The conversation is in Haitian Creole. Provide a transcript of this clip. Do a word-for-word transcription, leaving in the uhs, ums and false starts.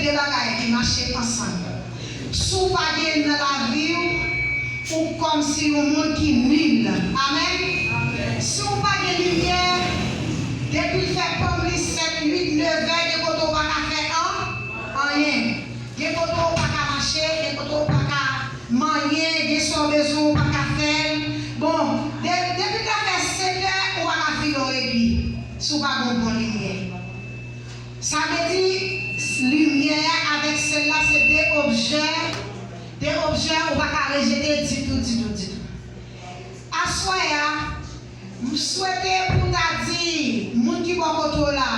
de bagay ki mache ansanm. Si w pa gen youn nan lavi w, ou kòmsi yon moun ki nil. Amèn. Si w pa gen limyè, depi l fè pòm li sèt, uit, nevè, gen kote w pa ka fè an, anyen. Gen kote w pa ka mache, gen kote w pa ka manyen, gen sa w bezwen w pa ka fè l. Bon, de, depi l ta fè senkè, ou pa ka file yon egli si w pa gen yon bon limyè. Sa vle di, limyè a avèk sèl la se de objè, de objè ou pa ka rejete ditou, ditou, ditou. Aswè a, m swete pou ta di moun ki bò kote w la,